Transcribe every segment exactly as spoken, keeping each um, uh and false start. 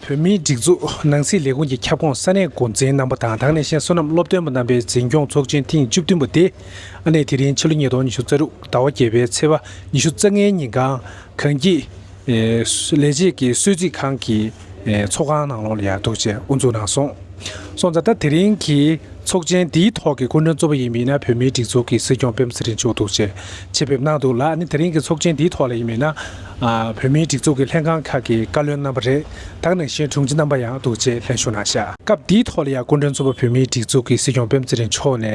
བོད་མིའི་སྒྲིག་འཛུགས་ནང་སྲིད་ལས་ཁུངས་ཀྱི་ཁྱབ་ཁོངས་ས་གནས་འགོ་འཛིན་རྣམ་པ་དང་། དེ་ནང་བཞིན་བསོད་ནམས་སློབ་སྟོན་པ་རྣམ་པའི་འཛིན་སྐྱོང་ཚོགས་ཆེན་ཐེངས་བཅུ་བདུན་པ་དེ་ཨ་ནི་དེ་རིང་ཕྱི་ལོ་ཉིས་སྟོང་ཉི་ཤུ་རྩ་དྲུག་ཟླ་བ་བརྒྱད་པའི་ཚེས་པ་ཉི་ཤུ་རྩ་ལྔའི་ཉིན་གང་གངས་སྐྱིད་ལས་བྱེད་ཀྱི་གསོལ་ཚིགས་ཁང་གི་ཚོགས་ཁང་ནང་ལོགས་ལ་ཡང་འདུག་སེ་དབུ་འཛུགས་གནང་སོང་། སོང་ཙང་ད་དེ་རིང་གི་ཚོགས་ཆེན་འདིའི་ཐོག་གི་སྐུ་མགྲོན་གཙོ་བོ་ཡིན་པ་ཡིན་ན་བོད་མིའི་སྒྲིག་འཛུགས་ཀྱི་སྲིད་སྐྱོང་སྤེན་པ་ཚེ་རིང་མཆོག་འདུག་སེ་ཆེད་ཕེབས་གནང་འདུག་ལ། ཨ་ནི་དེ་རིང་གི་ཚོགས་ཆེན་འདིའི་ཐོག་ལ་ཡིན་པ་ཡིན་ན་ཨ་བོད་མིའི་སྒྲིག་འཛུགས་ཀྱི་ལྷན་ཁང་ཁག་གི་བཀའ་བློན་རྣམ་པ་རེད། ད་ག་ནང་བཞིན་དྲུང་ཆེ་རྣམ་པ་ཡང་འདུག་སེ་ལྷན་ཞུགས་གནང་ཤག་སྐབས་འདིའི་ཐོག་ལ་ཡང་སྐུ་མགྲོན་གཙོ་བོ་བོད་མིའི་སྒྲིག་འཛུགས་ཀྱི་སྲིད་སྐྱོང་སྤེན་པ་ཚེ་རིང་མཆོག་ནས་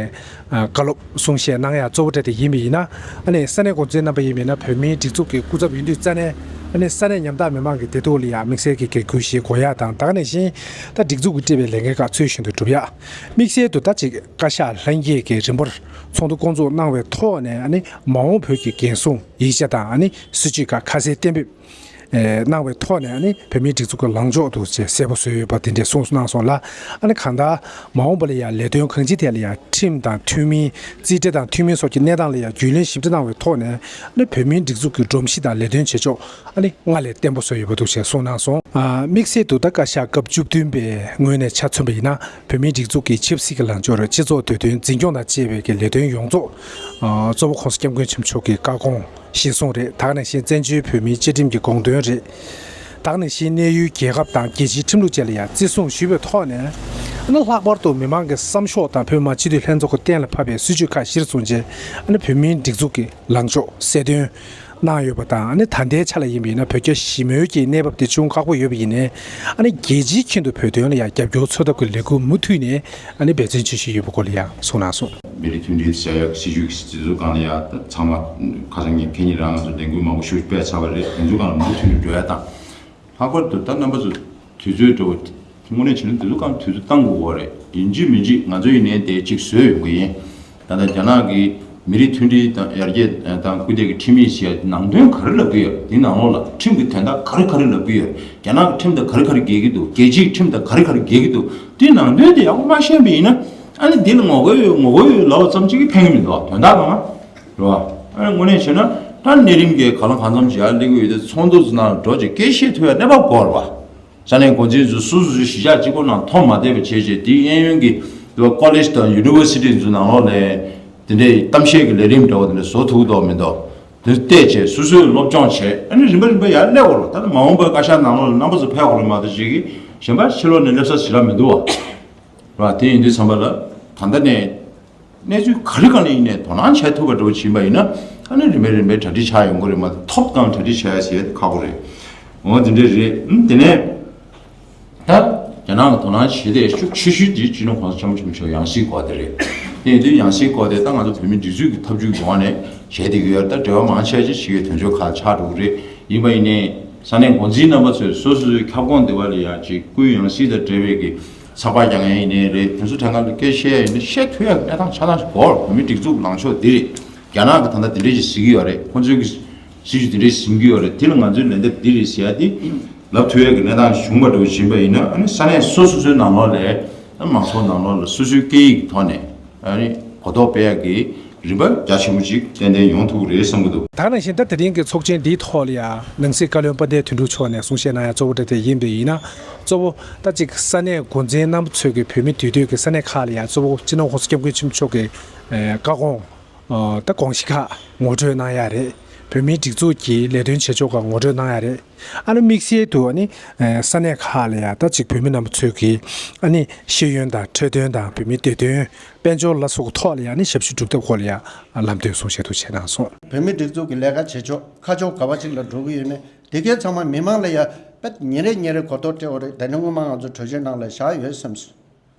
ཨ་བཀའ་སློབ་གསུང་བཤད་གནང་ཡ་གཙོ་བོ་གྲས་དེ་ཡིན་པ་ཡིན་ན། ཨ་ནི་ས་གནས་འགོ་འཛིན་རྣམ་པ་ཡིན་པ་ཡིན་ན་བོད་མིའི་སྒྲིག་འཛུགས་ཀྱི་སྐུ་ཚབ་ཡིན་དུས་རྩ་ནས་ཨ་ནི་ས་གནས་ཉམ་ཐག་མི་མང་གི་བདེ་སྡུག་ལ་ཡང་དམིགས་བསལ་གྱི་འགན་འཁུར་བཞེས་དགོས་ཡ་དང་། ད་ག་ནང་བཞིན་ད་སྒྲིག་འཛུགས་ཀྱིས་སྤྲད་པའི་ལས་འགན་ཁག་ཚུལ་བཞིན་དུ་སྒྲུབ་ཡ། དམིགས་བསལ་དུ་ད་ཅིག་བཀའ་ཤག་ལྷན་རྒྱས་ཀྱིས་རིམ་པར་ཚོགས་འདུ་སྐོང་ཚོགས་གནང་བའི་ཐོག་ནས་ཨ་ནི་མ་འོངས་བོད་ཀྱི་འགན་སྲུང་ཡིག་ཆ་དང་ཨ་ནི་སྲིད་ཇུས་ཁག་ཁ་གསལ་གཏན་འབེབས་ཨེ་གནང་བའི་ཐོག་ནས་ཨ་ནི་བོད་མིའི་སྒྲིག་འཛུགས་ཀྱི་ལངས་ཕྱོགས་འདུག་སེ་གསལ་པོ་བཟོས་ཡོད་པ་དེ་འདྲས་གསུངས་གནང་སོང་ལ། ཨ་ནི་གང་ལྟར་མ་འོངས་པ་ལ་ཡང་ལས་དོན་གང་ཅི་ཐད་ལ་ཡང་ཁྲིམས་དང་མཐུན་མིན་རྩིས་ཁྲ་དང་མཐུན་མིན་སོགས་ཀྱི་གནས་སྟངས་ལ་ཡང་རྒྱུས་ལོན་ཞིབ་ཕྲ་གནང་བའི་ཐོག་ནས་ཨ་ནི་བོད་མིའི་སྒྲིག་འཛུགས་ཀྱི་སྒྲོམ་གཞི་དང་ལས་དོན་བྱེད་ཕྱོགས་ཨ་ནི་སྔར་ལས་བརྟན་པོ་བཟོས་ཡོད་པ་འདུག་ཅེས་གསུངས་གནང་སོང་། ཨ་དམིགས་བསལ་དུ་ད་བཀའ་ཤག་སྐབས་བཅུ་བདུན་པའི་ངོས་ནས་ཆ་མཚོན་པ་ཡིན་ན་བོད་མིའི་སྒྲིག་འཛུགས་ཀྱི་ཆབ་སྲིད་ཀྱི་ལངས་ཕྱོགས་རེད། སྤྱི་ཚོགས་དོན་དོན་འཛིན་སྐྱོང་དང་བཅས་པའི་གི་ལས་དོན་ཡོངས་རྫོགས་ཨ་གཙོ་བོ་༸གོང་ས་༸སྐྱབས་མགོན་ཆེན་པོ་མཆོག་གི་བཀའ་དགོངས་གཞིར་བཟུང་རེད། ད་ག་ནང་བཞིན་བཙན་བྱོལ་བོད་མིའི་བཅའ་ཁྲིམས་ཀྱི་དགོངས་དོན་རེད། ད་ག་ནང་བཞིན་གནས་ཡུལ་རྒྱལ་ཁབ་དང་རྒྱལ་སྤྱིའི་ཁྲིམས་ལུགས་བཅས་ལ་ཡང་བརྩི་སྲུང་ཞུས་པའི་ཐོག་ནས་ཨ་ནི་ལྷག་པར་དུ་མི་མང་གི་བསམ་ཤོག་དང་བོད་མི་མང་སྤྱི་འཐུས་ལྷན་ཚོགས་ཀྱིས་གཏན་ལ་ཕབ་པའི་སྲིད་ཇུས་ཁག་གཞིར་བཟུང་བྱས་ཨ་ནི་བོད་མིའི་སྒྲིག་འཛུགས་ཀྱི་ལངས་ཕྱོགས་གསལ་སྟོན་གནང་ཡོད་པ་དང་། ཨ་ནི་ད་ལྟའི་ཆ་ལ་ཡིན་པ་ཡིན་ན་བོད་རྒྱ་ཞི་མོལ་གྱི་གནས་བབ་དེ་ཅུང་ཁག་པོ་ཡོད་པ་ཡིན་ནའི་ཨ་ནི་རྒྱལ་སྤྱིའི་ཁྱོན་དུ་བོད་དོན་ལ་ཡང་རྒྱབ་སྐྱོར་འཚོལ་ཐབས་ཀྱི་ལས་འགུལ་མུ་མཐུད་ནས་ཨ་ནི་འབད་བརྩོན་བྱེད་བཞིན་ཡོད་པའི་སྐོར་ལ་ཡང་གསུངས་གནང་སོང་། མི་རིགས་མཐུན་སྒྲིལ་བྱ་ཡག་སྲིད་ཇུས་ཀྱི་དེ་ཚོ་སྒང་ལ་ཡང་ད་ཚང་མ་ཁ་སང་ཉིན་ཁེ་ཉིན་རང་ང་ཚོ་ལས་འགུལ་མང་པོ་ཞིག་སྤེལ་ཚར་བ་རེད། དེ་ཚོ་སྒང་ལ་མུ་མཐུད་ནས་འགྲོ་ཡ་དང་། ལྷག་པར་དུ་ད་རྣམ་པ་ཚོ་དུས་ཚོད་འགྲོ་བ་དངོས་གནས་བྱས་ན་དུས་ཚོད་སྒང་དུས་ཚོད་བཏང་དགོས་པ་རེད། ཡིན་གཅིག་མིན་གཅིག་ང་ཚོ་ཡིན་ནའི་དེ་གཅིག་བཟོས་ཡོང་གི་ཡིན། ད་ལྟ་རྒྱ་ནག་གི་མི་རིགས་མཐུན་སྒྲིལ་དང་ཡར་རྒྱས་དང་སྐུལ་འདེད་ཀྱི་ཁྲིམས་ཡིག་ཟེར་ཡ་དེ་ནང་དོན་ག་རེ་ལབ་ཀྱི་ཡོད། དེ་ནང་ལོགས་ལ་ཁྲིམས་ཀྱི་དོན་དག་ག་རེ་ག་རེ་ལབ་ཀྱི་ཡོད། རྒྱ་ནག་གི་ཁྲིམས་དང་ག་རེ་ག་རེ་འགལ་གྱི་འདུག་རྒྱལ་སྤྱིའི་ཁྲིམས་དང་ག་རེ་ག་རེ་འགལ་གྱི་འདུག་དེའི་ནང་དོན་དེ་ཡག་པོ་མ་ཤེས་པ་ཡིན་ན་ཨ་ནི་འདི་ལ་ངོ་རྒོལ་ཡོད་ངོ་རྒོལ་ཡོད་ལབ་པ་ཙམ་གཅིག་གིས་ཕན་གྱི་མི་འདུག་དོན་དག་གང་རེད་བ། ཨ་ནི་དངོས་གནས་བྱས་ན་ད་གནས་རིམ་གྱི་གང་ལ་གང་འཚམ་ཞིག་ཡར་སླེབས་ཀྱི་ཡོད་དེ་ཚོགས་འདུ་ཚོ་ནང་འགྲོ་ཅིག་སྐད་བཤད་ཐུབ་ཡ་གནས་བབ་དགོས་རེད་བ། ས་གནས་འགོ་འཛིན་ཚོ་སོ་སོ་སོའི་གཞིས་ཆགས་གཅིག་པོ་ནང་མཐོང་མ་བསྡད་པ་བྱས་བྱས་དེའི་གཡས་གཡོན་གྱི་ཀོ་ལེཇ་དང་ཡུ་ནི་ཝར་སི་ཊི་ཚོའི་ནང་ལོགས་ལ་དེ་འདྲའི་གཏམ་བཤད་ཀྱི་ལས་རིམ་འདྲ་བོ་དེ་འདྲ་བཟོ་ཐུབ་ཀྱི་འདུག་མི་འདུག་དེ་བལྟས་བྱས་སོ་སོས་སློབ་སྦྱོང་བྱས་ཨ་ནི་རིམ་པ་རིམ་པ་ཡར་སླེབས་དགོས་རེད། ད་ནི་མ་འོངས་པའི་བཀའ་ཤག་ནང་ལོགས་ལ་རྣམ་པ་ཚོ་ཕེབས་དགོས་རེད་མ་གཏོགས་ཅིག་གིས་གཞན་པ་ཕྱི་ལོགས་ནས་སླེབས་ས་ཞིག་ལ་མི་འདུག་བ། རེད་བ། དེ་ཡིན་དུས་ཙམ་པ་ལ་ད་ལྟ་ནས། གནས་ཚུལ་ག་རེ་ག་ནས་ཡིན་ནའི་དོ་སྣང་བྱེད་ཐུབ་པ་འདྲ་བོ་ཕྱིན་པ་ཡིན་ན་ཨ་ནི་རིམ་པས་རིམ་པས་གྲ་སྒྲིག་ཆགས་ཡོང་གི་རེད་མ་གཏོགས་ཐོབ་སྒང་གྲ་སྒྲིག་བྱ་ཡ་ཟེར་ཡ་དེ་ཁག་པོ་རེད། འོ་དེ་འདྲ་རེད། ཨུམ་དེ་ནས་ད་རྒྱ་ནག་གི་དོ་སྣང་བྱེད་བསྡད་ཤུགས་ཆེ་ཤོས་དེ་སྤྱི་ནོར་༸གོང་ས་༸སྐྱབས་མགོན་ཆེན་པོ་མཆོག་ཡང་སྲིད་སྐོར་དེ་རེད། དེ་ཡིན་དུས་ཡང་སྲིད་སྐོར་དེ་ད་ང་ཚོ་བོད་མི་སྒྲིག་འཛུགས་ཀྱི་ཐབས་ཇུས་ཀྱི་འོག་ནས་བྱས་བསྡད་ཀྱི་ཡོད་རེད། ད་འབྲེལ་བ་མང་ཆེ་ཆེ་བྱེད་ཀྱི་དོན་གཅོད་ཁག་ཆགས་འགྲོ་གི་རེད། ཡིན་པ་ཡིན་ནའི་ས་གནས་འགོ་འཛིན་རྣམ་པ་ཚོས་སོ་སོའི་ཁྱབ་ཁོངས་སྡེ་བ་ལ་ཡང་ཅིག་སྐུའི་ཡང་སྲིད་དང་འབྲེལ་བའི་གི་ཚགས་པར་རྒྱག་མཁན་ཡིན་ནའི་རེད། དེ་ཚོ་དྲན་གང་དུ་སྐད་བཤད་ཡ་ཡིན་ན་བཤད་ཐུབ་ཡ་གི་གནས་སྟངས་ཆགས་སྟངས་ཤིག་དགོས། བོད་མིའི་སྒྲིག་འཛུགས་ལངས་ཕྱོགས་འདི་རེད། རྒྱ་ནག་གི་ད་ལྟ་འདི་འདྲས་ཞིག་ཟིན་གྱི་ཡོད་རེད། ཁོང་ཚོའི་གི་སྲིད་ཇུས་འདི་འདྲས་ཟིན་གྱི་ཡོད་རེད། དེ་ལ་ང་ཚོའི་ལན་འདེབས་འདི་རེད་ཟེར་ཡ་དེ་ལབ་ཐུབ་ཡ་གི་གནས་སྟངས་བྱུང་བ་འདྲ་བོ་ཕྱིན་པ་ཡིན་ན་ཨ་ནི་ས་གནས་སོ་སོ་སོའི་ནང་ལོགས་ལ་མང་ཚོགས་ནང་ལོགས་ལ་སོ་སོའི་སྐད་ཡིག་གི་ཐོག་ནས་ཨ་ནི་གོ་རྟོགས་སྤེལ་ཡ་གི་རིམ་པ་རྒྱ་ཆེན་པོ་ཅིག་ཏན་ཏན་ཡོང་ཐུབ་ཀྱི་རེད་བསམ་གྱི་འདུག་ད་ག་ནང་བཞིན་ད་དེ་རིང་གི་ཚོགས་ཆེན་འདིའི་ཐོག་ལ་ཡང་ནང་སྲིད་བཀའ་བློན་དཔལ་ལྡན་དོན་གྲུབ་མཆོག་ནས་གསུང་བཤད་གནང་ཡ་གཙོ་བོ་འདྲ་དེ་ཡིན་པ་ཡིན་ན། གཙོ་བོ་ད་ཅིག་ས་གནས་འགོ་འཛིན་རྣམ་པ་ཚོས་ཀྱི་བོད་མི་འདུས་སྡོད་ཀྱི་ས་གནས་ཁག་ལ་ཡང་གཙོ་བོ་སྤྱི་ནོར་༸གོང་ས་༸སྐྱབས་མགོན་ཆེན་པོ་མཆོག་གི་ཨེ་བཀའ་དགོངས་ཨ་ད་དགོངས་གཞི་ཁག་ངོ་སྤྲོད་གནང་ཡ་རེད། བོད་མིའི་སྒྲིག་འཛུགས་ཀྱི་ལས་དོན་བྱེད་ཕྱོགས་ཁག་ངོ་སྤྲོད་གནང་ཡ་རེད། ཨ་ནི་དམིགས་བསལ་དུ་ཨ་ནི་ཨེ་ས་གནས་ཁག་ལ་ཡང་ད་ཅིག་བོད་མི་རྣམ་པ་ཚོས་ཀྱི་ཨ་ནི་ཤེས་ཡོན་དང་འཕྲོད་བསྟེན་དང་བོད་མིའི་བདེ་དོན། དཔལ་འབྱོར་ལ་སོགས་ཐོག་ལ་ཡང་ནི་ཞབས་ཞུ་སྒྲུབ་ཐབས་སྐོར་ལ་ཡང་ལམ་སྟོན་གསུང་བཤད་དུ་བྱས་གནང་སོང་། བོད་མིའི་སྒྲིག་འཛུགས་ཀྱི་ལས་ཀ་བྱེད་ཕྱོགས་ཁ་ཕྱོགས་ག་བ་ཅིག་ལ་འགྲོ་གི་ཡོད་མེད་དེ་གའི་ཚང་མ་མི་མང་ལ་ཡང་དཔེ་ཉིན་རེ་ཉིན་རེ་གོ་རྟོགས་སྤྲད་དགོས་རེད། དེ་ནི་སྔོན་མ་ང་ཚོ་གྲོས་ཆོད་ནང་ལ་བཞག་ཡོད་བསམ་སོང་།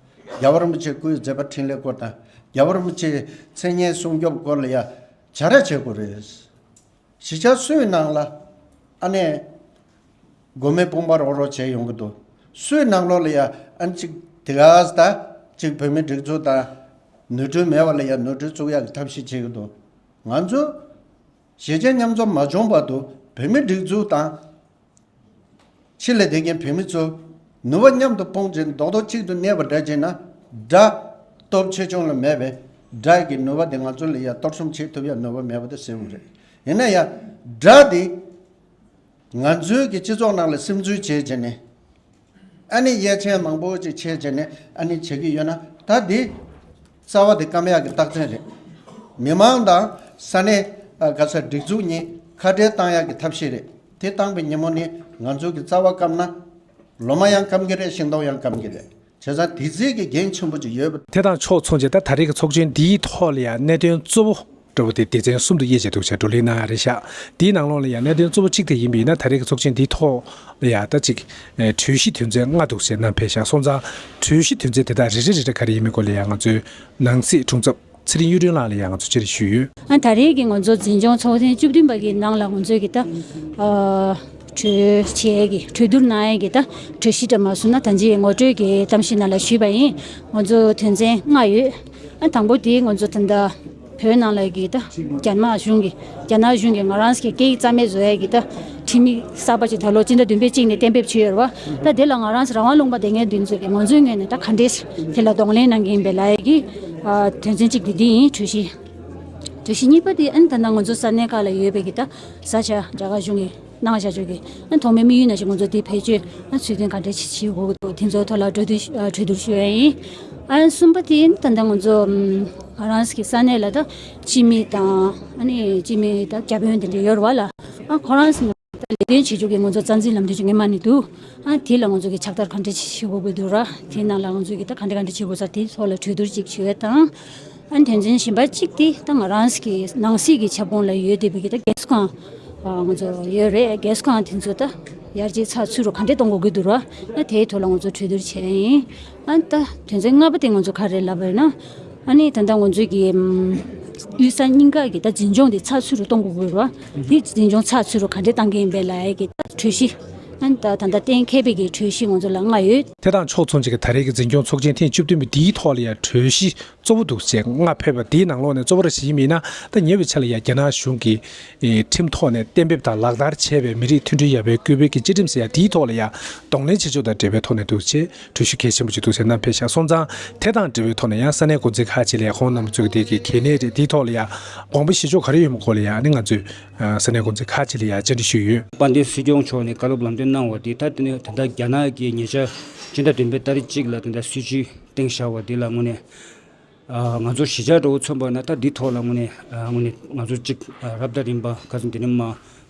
རྒྱལ་བ་རིན་པོ་ཆེ་སྐུའི་མཛད་པ་འཕྲིན་ལས་སྐོར་དང་རྒྱལ་བ་རིན་པོ་ཆེའི་མཚན་སྙན་སྲུང་སྐྱོབ་སྐོར་ལ་ཡང་བྱ་ར་བྱེད་དགོས་རེད། གཞིས་ཆགས་སུའི་ནང་ལ་ཨ་ནེ་སྒོ་མེ་སྤུངས་པ་རོག་རོག་བྱས་ཡོང་གི་འདུག་སུའི་ནང་ལོགས་ལ་ཡ་ཨ་ནེ་གཅིག་དེ་ག་ས་ད་གཅིག་བོད་མི་སྒྲིག་འཛུགས་དང་ནོར་འཁྲུལ་མེད་པ་ལ་ཡ་ནོར་འཁྲུལ་བཙུགས་ཡག་གི་ཐབས་ཤེས་བྱེད་ཀྱི་འདུག་ང་ཚོ་གཞིས་བྱེས་མཉམ་འཛོམས་མ་བྱུང་བར་དུ་བོད་མི་སྒྲིག་འཛུགས་དང་ཕྱི་ལ་བསྡད་མཁན་བོད་མི་ཚོ་ནུས་པ་མཉམ་དུ་སྤུངས་བྱས་རྡོག་རྡོག་གཅིག་ཏུ་གནས་པ་འདྲ་བྱས་ན་དགྲ་སྟོབས་ཆེ་ཆུང་ལ་མེད་པས་དགྲ་གི་ནུས་པ་དེ་ང་ཚོ་ལ་ཡ་གཏོར་གཤོམ་བྱེད་ཐུབ་ཡ་ནུས་པ་མེད་པ་དེ་གསལ་པོ་རེད། ཡིན་ན་ཡང་དགྲ་དེ་ང་ཚོའི་གི་སྤྱི་ཚོགས་ནང་ལ་སིམ་འཛུལ་བྱས་བྱས་ནས་ ཨ་ནི་ཡས་ཆེན་མང་པོ་ཅིག་བྱས་བྱས་ནས་ཨ་ནི་བྱེད་ཀྱི་ཡོད་ན། ད་འདི་རྩ་བ་དེ་སྐམ་ཡག་གི་རྟགས་མཚན་རེད། མི་མང་དང་ས་གནས་ཨ་ག་ས་སྒྲིག་འཛུགས་གཉིས་ཁ་བྲལ་བཏང་ཡག་གི་ཐབས་ཤེས་རེད། དེ་བཏང་པའི་ཉིན་མོ་ནི་ང་ཚོ་གི་རྩ་བ་སྐམ་ན། ལོ་མ་ཡང་སྐམ་གི་རེད། ཤིང་སྡོང་ཡང་སྐམ་གི་རེད། བྱས་ཙང་དེ་ཚིག་གི་འགན་ཆེན་པོ་ཅིག་ཡོད་པ། དེ་དང་ཕྱོགས་མཚུངས་ཀྱི་ད་ད་རེས་ཀྱི་ཚོགས་ཆེན་འདིའི་ཐོག་ལ་ཡང་གནད་དོན་གཙོ་བོ་འདྲ་བོ་དེ་སྡེ་ཚན་གསུམ་དུ་དབྱེ་བྱས་འདུག་བྱས་བགྲོ་གླེང་གནང་ཡ་རེད་ཤག་དེའི་ནང་ལོགས་ལ་ཡང་གནད་དོན་གཙོ་བོ་གཅིག་དེ་ཡིན་པ་ཡིན་ན། ད་རེས་ཀྱི་ཚོགས་ཆེན་འདིའི་ཐོག་ལ་ཡང་ད་ཅིག་གྲོས་གཞི་དོན་ཚན་ལྔ་འདུག་བྱས་བསྣམས་ཕེབས་ཤག་སོང་ཙང་གྲོས་གཞི་དོན་ཚན་དེ་དག་རེ་རེ་རེ་རེ་ག་རེ་ཡིན་མིན་སྐོར་ལ་ཡང་ང་ཚོའི་ནང་སྲིད་དྲུང་ཚབ་ཚེ་རིང་གཡུ་སྒྲོན་ལགས་ལ་ཡང་ང་ཚོས་བཅར་འདྲི་ཞུས་ཡོད། ཨ་ད་རེས་ཀྱི་ང་ཚོ་འཛིན་སྐྱོང་ཚོགས་ཐེངས་བཅུ་བདུན་པ་གི་ནང་ལ་ང་ཚོས་ཀྱི་ད་ཨ་གྲོས་བྱས་ཀྱི་གྲོས་བསྡུར་གནང་ཡས་ཀྱི་ད་གྲོས་གཞི་འདྲ་མ་བཟོས་ན། ད་ཅི་ངོ་སྤྲོད་ཀྱི་གཏམ་བཤད་ནང་ལ་ཞུས་པ་ཡིན། ང་ཚོ་དོན་ཚན་ལྔ་ཡོད། ཨ་དང་པོ་དེ་ང་ཚོ་ད་ལྟ་བོད་ནང་ལ་གི་ད་རྒྱ་ནག་གཞུང་གི་རྒྱ་ནག་གཞུང་གི་ང་རང་གི་སྐད་ཡིག་རྩ་མེད་བཟོ་ཡས་ཀྱི་ད་ཁྲིམས་ཡིག་གསར་པ་ཅིག་ད་ལོ་སྤྱི་ཟླ་བདུན་པའི་གཅིག་ནས་གཏན་འབེབས་བྱས་ཡོད་རེད་བ། ད་དེ་ལ་ང་རང་རང་དབང་ལུང་པ་དེ་ངས་འདི་ཚོ་གི་ང་ཚོའི་ངོས་ནས་ད་ག་འདྲས་དེ་ལ་གདོང་ལེན་གནང་གི་ཡིན་པའི་ལ་ཡས་ཀྱི་ཨ་དོན་ཚན་གཅིག་དེ་འདི་ཡིན། གྲོས་གཞི། གྲོས་གཞི་གཉིས་པ་དེ་ཨ་ནི་ད་ལྟ་ང་ཚོ་ས་གནས་ཁག་ལ་ཡོད་པའི་གི་ད་ས་ཆ་རྒྱ་གར་གཞུང་གི་གནང་བཞག་ཆོག་གི་ཨ་ཐོག་མའི་དམིགས་ཡུལ་ནང་བཞིན་ང་ཚོ་དེ་བེད་སྤྱོད་ཨ་ཚུལ་མཐུན་ག་འདྲ་བྱེད་དགོས་ཀྱི་འདུག་དེ་ཚོའི་ཐོག་ལ་གྲོས་བསྡུར་ཨ་གྲོས་བསྡུར་ཞུ་ཡ་ཡིན། ཨ་གསུམ་པ་དེ་ད་ལྟ་ང་ཚོ་ང་རང་གི་ས་གནས་ལ་ད་སྤྱི་མི་དང་ཨ་ནི་སྤྱི་མི་ད་བརྒྱ་དཔོན་དེ་འདྲ་ཡོད་རེད་བ་ལ། ཨ་ཁོ་རང་ཚོ་ད་ལས་དོན་བྱེད་ཕྱོགས་ཀྱི་ང་ཚོ་རྩ་འཛིན་ལམ་སྟོན་ཅིག་སྔོན་མ་ནས་འདུག་ཨ་དེ་ལ་ང་ཚོ་གི་ཕྱག་བསྟར་ག་འདྲ་བྱེད་དགོས་ཀྱི་འདུག་ར། དེའི་ནང་ལ་ང་ཚོ་གི་ད་ག་འདྲ་ག་འདྲ་བྱེད་དགོས་ས་དེའི་ཐོག་ལ་གྲོས་བསྡུར་ཅིག་བྱེད་ཡ་དང་། ཨ་ནི་དོན་ཚན་གཞན་པ་གཅིག་དེ་ད་ང་རང་གི་ནང་སྲིད་ཀྱི་ཁྱབ་ཁོངས་ལ་ཡོད་བསྡད་པའི་གི་ད་རྒྱལ་ས་ཁང་ཨ་ང་ཚོ་ཡོད་རེད། རྒྱལ་ས་ཁང་དེ་ཚོ་ད་ཡར་རྒྱས་ཚགས་ཚུད་རུ་ག་འདྲས་གཏོང་དགོས་ཀྱི་འདུག་ར། ཨ་དེའི་ཐོག་ལ་ང་ཚོ་གྲོས་བསྡུར་བྱས་ཡིན། ཨ་ནི་ད་དོན་ཚན་ལྔ་པ་དེ་ང་ཚོ་ག་རེ་ལབ་པ་ཡིན་ན། ཨ་ནི་ད་ལྟ་ང་ཚོའི་གི་ཨམ་དབུས་ས་གཉིས་ཀ་གི་ད་འཛིན་སྐྱོང་དེ་ཚགས་ཚུད་རུ་གཏོང་དགོས་ཀྱི་རེད་བ། དེ་འཛིན་སྐྱོང་ཚགས་ཚུད་རུ་ག་འདྲས་གཏང་གི་ཡིན་པའི་ལ་ཡ་གི་ད་གྲོས་གཞི། ཨ་ནི་ད་ད་ལྟ་གཏན་འཁེལ་བའི་གི་གྲོས་གཞི་ང་ཚོ་ལ་ལྔ་ཡོད། དེ་དང་ཕྱོགས་མཚུངས་ཀྱི་ད་རེས་ཀྱི་འཛིན་སྐྱོང་ཚོགས་ཆེན་ཐེངས་བཅུ་བདུན་པའི་འདིའི་ཐོག་ལ་ཡང་གྲོས་གཞི་གཙོ་བོ་འདུག་ཅེས་ལྔ་ཕེབས་པ་འདིའི་ནང་ལོགས་ནས་གཙོ་བོ་ར་ཞིག་ཡིན་མིན་ན། ད་ཉེ་བའི་ཆར་ལ་ཡང་རྒྱ་ནག་གཞུང་གིས་ཨེ་ཁྲིམས་ཐོག་ནས་གཏན་འབེབས་དང་ལག་བསྟར་བྱས་པའི་མི་རིགས་མཐུན་སྒྲིལ་ཡར་འཕེལ་སྐུལ་སྤེལ་གྱི་བཅའ་ཁྲིམས་ཟེར་ཡ་འདིའི་ཐོག་ལ་ཡང་གདོང་ལེན་བྱེད་ཕྱོགས་དང་འབྲེལ་བའི་ཐོག་ནས་འདུག་ཅེས་གྲོས་གཞི་གལ་ཆེན་པོ་ཅིག་འདུག་ཟེར་བསྣམས་ཕེབས་ཤག་སོང་ཙང་། དེ་དང་འབྲེལ་བའི་ཐོག་ནས་ཡང་ས་གནས་འགོ་འཛིན་ཁག་ཅིག་ལ་ཡང་ཁོང་རྣམ་ཚོས་དེ་གི་གལ་གནད་རེད། དེའི་ཐོག་ལ་ཡང་དགོངས་པ་བཞེས་ཕྱོགས་ག་རེ་ཡོད་མེད་སྐོར་ལ་ཡང་ཨ་ནི་ང་ཚོས་ཨ་ས་གནས་འགོ་འཛིན་ཁག་ཅིག་ལ་ཡང་བཅར་འདྲི་ཞུས་ཡོད། དཔལ་ལྡན་སྲིད་སྐྱོང་མཆོག་ནས་བཀའ་སློབ་ལམ་སྟོན་གནང་བ་དེ་ད་དེ་ནས་ད་ལྟ་རྒྱ་ནག་གི་ཉེ་ཆར་སྤྱི་ཟླ་བདུན་པའི་ཏ་རིག་གཅིག་ལ་དེ་འདྲ་སྲིད་ཇུས་བཏིང་བཞག་པ་དེ་ལ་དངོས་གནས་ཨ་ང་ཚོ་གཞིས་ཆགས་འདྲ་བོ་མཚོན་པ་ན་ད་འདི་ཐོག་ལ་དངོས་གནས་ཨ་དངོས་གནས་ང་ཚོ་གཅིག་ཨ་རབ་དང་རིམ་པ་ཁ་སང་དེ་ནས་མ་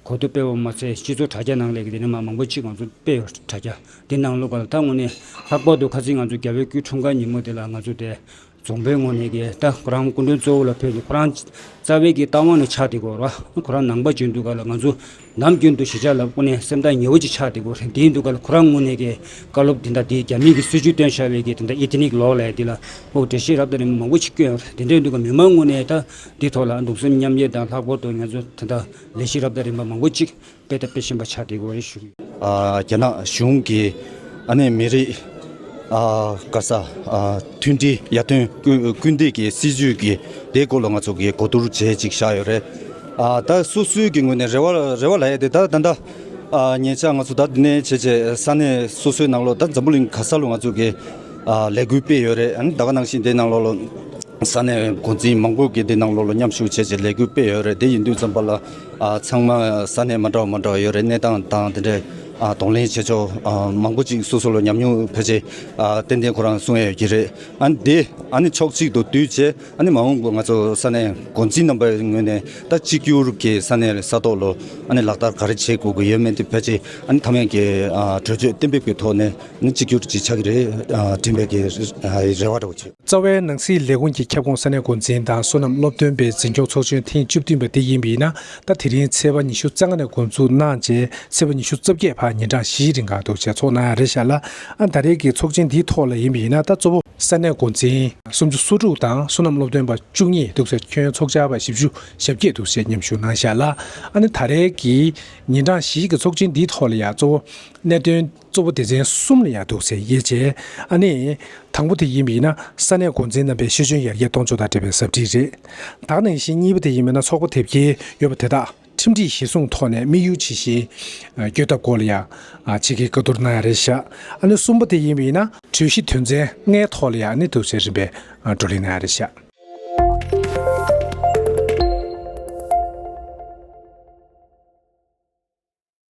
གོ་བསྡུར་སྤེལ་བ་མ་ཚད་སྤྱི་ཚོགས་དྲ་རྒྱ་ནང་ལ་གི་དེ་ནས་མ་མང་པོ་གཅིག་ང་ཚོ་སྤེལ་ཡོད། དྲ་རྒྱ་དེ་ནང་ལོགས་ལ་ད་དངོས་གནས་ལྷག་པར་དུ་ཁ་སང་ང་ཚོ་རྒྱལ་བའི་སྐུའི་འཁྲུངས་སྐར་ཉིན་མོ་དེ་ལ་ང་ཚོ་དེ་རྫོང་དཔོན་ངོས་ནས་ཀྱི་ད་ཁོ་རང་སྐུ་མགྲོན་གཙོ་བོ་ལ་ཕེབས་ནས་ཁོ་རང་རྩ་བའི་གི་རྟ་དབང་ནས་ཆགས་བསྡད་ཀྱི་ཡོད་རེད་བ། ཁོ་རང་ནང་པ་ཅིག་ཡིན་དུས་ག་ལ་ང་ཚོ་ནམ་རྒྱུན་དུ་གཞིས་ཆགས་ལ་དངོས་གནས་སེམས་ཐག་ཉེ་བོ་ཅིག་ཆགས་བསྡད་ཀྱི་ཡོད་རེད། དེ་ཡིན་དུས་ག་ལ་ཁོ་རང་ངོས་ནས་ཀྱི་བཀའ་སློབ་དེ་འདྲ་དེ་རྒྱ་མི་གི་སྲིད་ཇུས་བཏོན་བཞག་པའི་གི་དེ་འདྲ་ཨེ་ཐི་ནིག་ལོ་ལབ་ཡ་དེ་ལ་ཨོ་འགྲེལ་བཤད་རབ་དང་རིམ་པ་མང་པོ་ཅིག་བསྐྱོན་ཡོད་རེད། དེ་འདྲ་ཡིན་དུས་ག་མི་མང་ངོས་ནས་ད་འདི་ཐོག་ལ་གདུང་སེམས་མཉམ་སྐྱེད་དང་ལྷག་པར་དུ་ང་ཚོ་དེ་འདྲ་ལས་གཞི་རབ་དང་རིམ་པ་མང་པོ་ཅིག་སྤེལ་དང་སྤེལ་བཞིན་པ་ཆགས་བསྡད་ཀྱི་ཡོད་རེད་ཞུ་གི་ཡོད། ཨ་རྒྱ་ནག་གཞུང་གིས་ཨ་ནི་མི་རིགས་ཨ་ག་ས་ཨ་མཐུན་སྒྲིལ་ཡར་ཐོན་སྐུལ་སྐུལ་འདེད་ཀྱི་སྲིད་ཇུས་ཀྱི་དེའི་སྐོར་ལ་ང་ཚོ་གིས་གོ་བསྡུར་བྱས་ཅིག་བཞག་ཡོད་རེད། ཨ་ད་སོ་སོའི་གི་ངོས་ནས་རེ་བ་རེ་བ་ལབ་ཡ་དེ་ད་ད་ད་ཨ་ཉེ་ཆར་ང་ཚོ་ད་འདི་ནས་བྱས་བྱས་ས་གནས་སོ་སོའི་ནང་ལོགས་ད་འཛམ་བུ་གླིང་ག་ས་ལ་ང་ཚོ་གིས་ཨ་ལས་འགུལ་སྤེལ་ཡོད་རེད། ཨ་ནི་ད་ག་ནང་བཞིན་དེ་ནང་ལོགས་ལ། ས་གནས་འགོ་འཛིན་མང་པོ་གིས་འདི་ནང་ལོགས་ལ་མཉམ་ཞུགས་བྱས་བྱས་ལས་འགུལ་སྤེལ་ཡོད་རེད། དེ་ཡིན་དུས་ཙམ་པ་ལ་ཨ་ཚང་མ་ས་གནས་མ་འདྲ་བ་མ་འདྲ་བ་ཡོད་རེད། གནས་སྟངས་དང་དེ་འདྲའི་ཨ་གདོང་ལེན་བྱེད་ཕྱོགས་ཨ་མང་པོ་ཅིག་སོ་སོ་ལ་ཉམས་མྱོང་ཕལ་ཆེར་ཨ་ཏན་ཏན་ཁོ་རང་གསུང་ཡས་ཡོད་ཀྱི་རེད། ཨ་ནི་དེ་ཨ་ནི་ཕྱོགས་གཅིག་ཏུ་བསྡུས་བྱས་ཨ་ནི་མ་འོངས་པ་ང་ཚོ་ས་གནས་འགོ་འཛིན་རྣམ་པའི་ངོས་ནས་ད་གཅིག་གྱུར་གྱི་ས་གནས་ས་ཐོག་ལ་ཨ་ནི་ལག་བསྟར་ག་རེ་བྱེད་དགོས་ཀྱི་ཡོད་མེད་དེ་ཕལ་ཆེར་ཨ་ནི་མཐའ་མའི་གི་ཨ་གྲོས་ཆོད་གཏན་འབེབས་ཀྱི་ཐོག་ནས་ཨ་ནི་གཅིག་གྱུར་ཅིག་ཆགས་ཀྱི་རེད། ཨ་མགྲིན་པའི་གི་ཨ་རེ་བ་འདྲ་བོ་བྱེད། རྩ་བའི་ནང་སྲིད་ལས་ཁུངས་ཀྱི་ཁྱབ་ཁོངས་ས་གནས་འགོ་འཛིན་དང་བསོད་ནམས་སློབ་སྟོན་པའི་འཛིན་སྐྱོང་ཚོགས་ཆུང་ཐེངས་བཅུ་བདུན་པ་དེ་ཡིན་པ་ཡིན་ན། ད་དེ་རིང་ཚེས་པ་ཉི་ཤུ་རྩ་ལྔ་ནས་འགོ་འཛུགས་གནང་རྗེས་ཚེས་པ་ཉི་ཤུ་རྩ་བརྒྱད་བར་ཉིན་གྲངས་བཞིའི་རིང་ག་འདུག་བྱས་ཚོགས་གནང་ཡ་རེད་ཤག་ལ། ཨ་ད་རེས་ཀྱི་ཚོགས་ཆེན་འདིའི་ཐོག་ལ་ཡིན་པ་ཡིན་ན། ད་གཙོ་བོ་ས་གནས་འགོ་འཛིན་སུམ་ཅུ་སོ་དྲུག་དང་བསོད་ནམས་སློབ་སྟོན་པ་བཅུ་གཉིས་འདུག་ཟེར། ཁྱོན་ཚོགས་བཅར་བ་བཞི་བཅུ་ཞེ་བརྒྱད་འདུག་ཟེར་མཉམ་ཞུགས་གནང་ཤག་ལ། ཨ་ནི་ད་རེས་ཀྱི་ཉིན་གྲངས་བཞིའི་གི་ཚོགས་ཆེན་འདིའི་ཐོག་ལ་ཡང་གཙོ་བོ་གནད་དོན་གཙོ་བོ་སྡེ་ཚན་གསུམ་ལ་ཡང་འདུག་ཟེར་ཡོད་ཅེས། ཨ་ནི་དང་པོ་དེ་ཡིན་པ་ཡིན་ན་ས་གནས་འགོ་འཛིན་རྣམ་པའི་ཤེས་འཇོན་ཡར་རྒྱས་གཏོང་ཕྱོགས་དང་འབྲེལ་བའི་ཟབ་ཁྲིད་རེད། ད་ག་ནང་བཞིན་གཉིས་པ་དེ་ཡིན་པ་ན་ཚོགས་པ་དེབ་སྐྱེལ་ཡོད་པ་དེ་དག་ཁྲིམས་སྒྲིག་གཞིར་བཟུང་ཐོག་ནས་དམིགས་ཡུལ་ཇི་བཞིན་བསྐྱོད་ཐབས་སྐོར་ལ་ཡང་ཨ་ཕྱི་རྒྱལ་བཀའ་བསྡུར་གནང་ཡ་རེད་ཤག་ཨ་ནི་གསུམ་པ་དེ་ཡིན་པ་ཡིན་ན་གྲོས་གཞི་དོན་ཚན་ལྔའི་ཐོག་ལ་ཡང་ཨ་ནི་འདུག་ཟེར་རིམ་པས་བགྲོ་གླེང་གནང་ཡ་རེད་ཤག